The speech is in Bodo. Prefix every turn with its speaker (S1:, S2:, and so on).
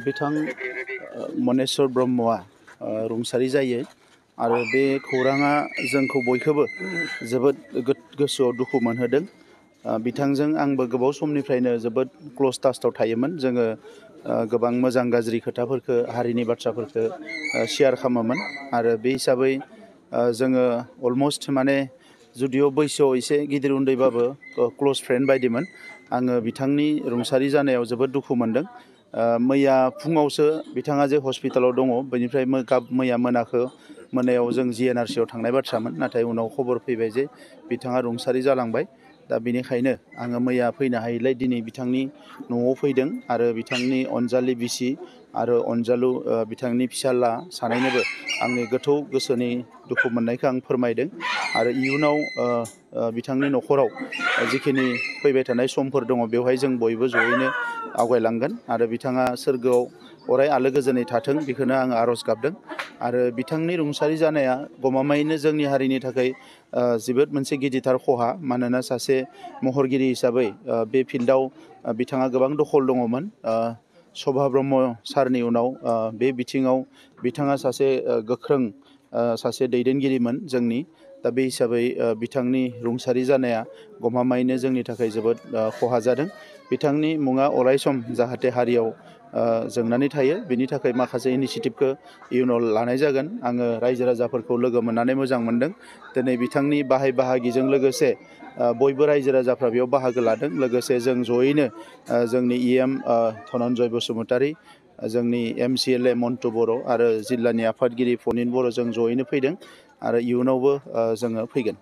S1: बिथां मनेस्वर ब्रह्मआ रुंसारि जायो आरो बे खौराङा जोंखौ बयखौबो जोबोद गोसोआव दुखु मोनहोदों। बिथांजों आंबो गोबाव समनिफ्रायनो जोबोद क्ल'ज टाचआव थायोमोन। जोङो गोबां मोजां गाज्रि खोथाफोरखौ हारिनि बाथ्राफोरखौ शेयार खालामोमोन आरो बे हिसाबै जोङो अलमस्ट माने जुदिअ बैसोआव एसे गिदिर उन्दैबाबो क्ल'ज फ्रेन्ड बायदिमोन। आङो बिथांनि रुंसारि जानायाव जोबोद दुखु मोनदों। मैया फुङावसो बिथाङा जे हस्पिटालाव दङ बेनिफ्राय मैया मोनायाव जों GNRC आव थांनाय बाथ्रामोन, नाथाय उनाव खबर फैबाय जे बिथाङा रुंसारि जालांबाय। दा बेनिखायनो आङो मैया फैनो हायैलाय दिनै बिथांनि न'आव फैदों आरो बिथांनि अनजालि बिसि आरो अनजालु बिथांनि फिसाला सानैनोबो आंनि गोथौ गोसोनि दुखु मोननायखौ आं फोरमायदों आरो इयुनाव बिथांनि न'खराव जिखिनि फैबाय थानाय समफोर दङ बेवहाय जों बयबो जयैनो आवगायलांगोन आरो बिथाङा सोरगोआव अराय आलो गोजोनै थाथों बेखौनो आङो आर'ज गाबदों। आरो बिथांनि रुंसारि जानाया गमामायैनो जोंनि हारिनि थाखाय जोबोद मोनसे गिदिरथार खहा। मानोना सासे महरगिरि हिसाबै बे फिल्डआव बिथाङा गोबां दखल दङमोन। सभा ब्रह्म सारनि उनाव बे बिथिङाव बिथाङा सासे गोख्रों सासे दैदेनगिरिमोन जोंनि। दा बे हिसाबै बिथांनि रुंसारि जानाया गमामायैनो जोंनि थाखाय जोबोद खहा जादों। बिथांनि मुङा अरायसम जाहाथे हारियाव जोंनानै थायो बेनि थाखाय माखासे इनिसियेटिभखौ इयुनाव लानाय जागोन। आङो रायजो राजाफोरखौ लोगो मोननानै मोजां मोनदों। दिनै बिथांनि बाहाय बाहागिजों लोगोसे बयबो रायजो राजाफ्रा बेयाव बाहागो लादों। लोगोसे जों जयैनो जोंनि EM धनन्जय बसुमतारी, जोंनि MCLA मन्टु बर' आरो जिल्लानि आफादगिरि फनिन बर' जों जयैनो फैदों आरो इयुनावबो जोङो फैगोन।